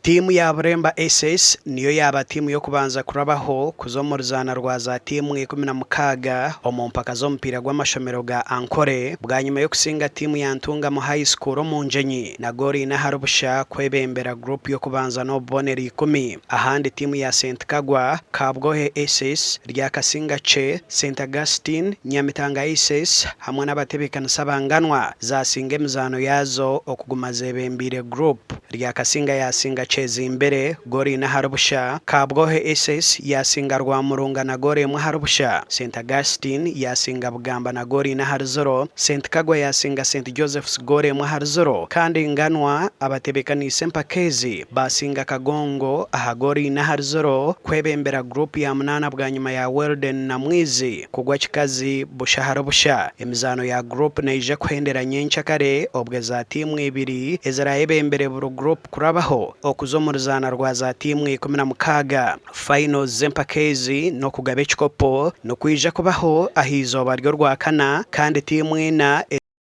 Tiimu ya Buremba SS niyo yaaba tiimu y'okubanza kurabaho kuza omu ruzaana rwa za tiimu 16 omu mpaka z'omupiira gw'amashomero ga Ankole bwanyima y'okusinga tiimu ya Ntungamo High School omu ngyenyi na goolo ina ahari busha kwebembera guruupu y'okubanza n'obubonero ikumi. Ahandi tiimu ya St Kagwa, Kabwohe SS, Ryakasinga C, St Augustine, Nyamitanga SS hamwe n'abatebeekanisa abanganwa zaasinga emizaano yaazo okuguma zeebembeire guruupu. Ryakasinga yaasinga Kyezimbire goolo ina ahari busha, Kabwohe SS yaasinga Rwamurunga na goolo emwe ahari busha, St Augustine yaasinga Bugamba na goolo ina ahari ziro, St Kagwa yaasinga St Joseph's goolo emwe ahari ziro kandi Nganwa abatebeekaniise empaka ezi baasinga Kagongo aha goolo ina ahari ziro kwebembera guruupu ya munaana bwanyima ya Welden na Mwizi kugwa kikazi busha ahari busha. Emizaano ya guruupu neija kuhendera nyenkyakare obwe za tiimu ibiri ezirayebembere buri guruupu kurabaho okuza omu ruzaana rwa za tiimu 16. Fayino z'empaka ezi n'okugaba ekikopo nikwija kubaho ah'eizooba ry'Orwakana kandi tiimu ina.